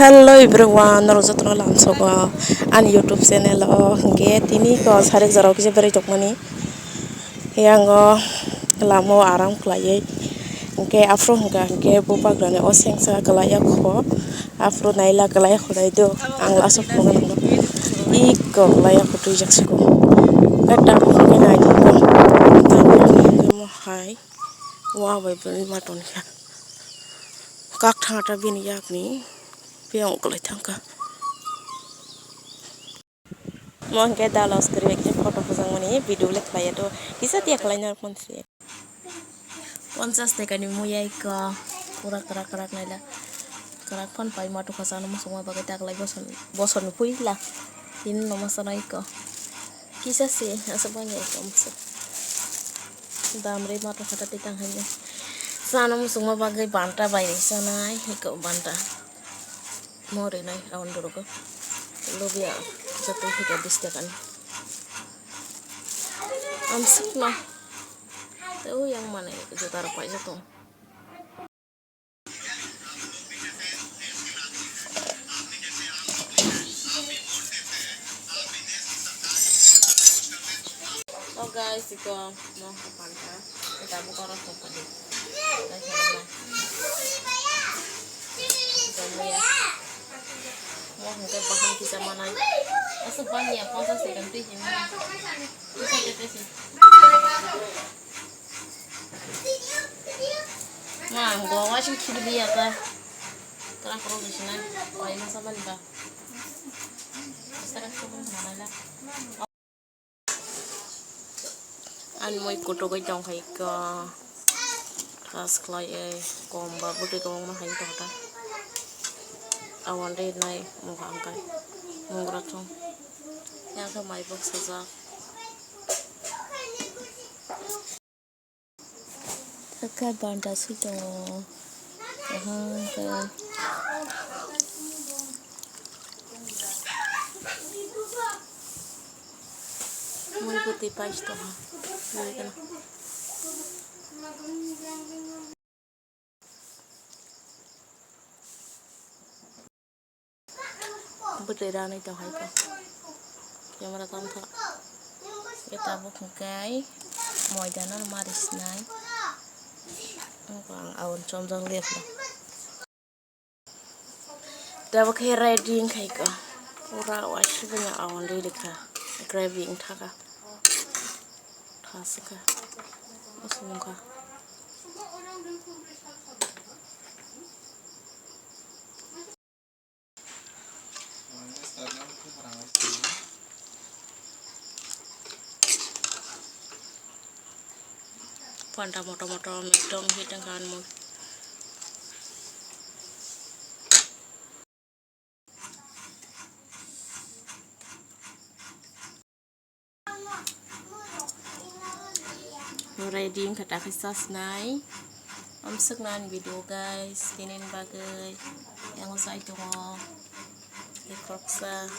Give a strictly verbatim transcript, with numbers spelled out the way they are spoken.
Hello everyone, norok jotono lamsogo ani YouTube channel o. Hwnkhe tini ko sarek jora o kisa berai tongmani. Yango lama o aram khlaiwi. Hwnkhe aphuru hwnkha hwnkhe bubagrani o sengsa kwlaiya kho. Aphuru naila kwlaiya kho nai do. Ang last o phunukgwi nangno. Iko kwlaiya kho twijak siko. Khe tamo hwnkhe nai di ko. Tamo hwnkhe mo hai. Wa bai bini maton kha. Kak thangta bini yakni piyong kwlai thangkha. Mo hwnkhe da los kwrwi khe photo khojangmani video le khlaiya do. Kisa tiya khlaina phone se. Ponchas taka ni muya iko. Pura kwrak kwrak naila. Kwrak phone pai ma tukha chana muchungma bagwi taklai boson boson puila. Tini no ma chana iko. Kisa se aswk bangya iko muchung. Dam rwi ma tukha ta tei tang hai. Chana muchungma bagwi banta bai rwi chanai iko banta. Mo rinai awan dorogo. Lobia joto hika bis takani. Amsukno. Tei yang mane juta rok paijak tongo. Oh guys, iko mo panta. Kita buka rokok tadi. Guys, mana? Iko mo ya. Mo hingke baham kisa manai. Asuk bang ya, ponchas second twi hini. Kisa kete sih. Ma, ang go wa sing khibidi ya ta. Tara koro di sini. Wai masa ban ba. Sara koro mana la. Ani moi kutugwi tongkha iko. Thas khlai ei kom ba bwtwi kwbangma hai tongkha. Awon ri nai mokha wngkha. Mungra thung. Yang khe mai bok sajak. Kha banda sui tongo. Aha, khe. Mui bwtwi pais tongha. Mui gana. Bwtwi ranwi tong hai khe. Camera tong kha. Khe tabuk hwnkhe moida no mari sinai. Wngkha ang aboni chongjak liya phano. Tabuk khe ready wngkha khe. Pura waisubanya aboni ready kha. Gravy wngkha kha. Thaswk kha. Aswk wngkha. Panda moto moto mekdong hidang kan mo. Ready wngkha ta khe chasnai. Amswk nani video guys, tini ni bagwi yang chai tongo. Khoroksa.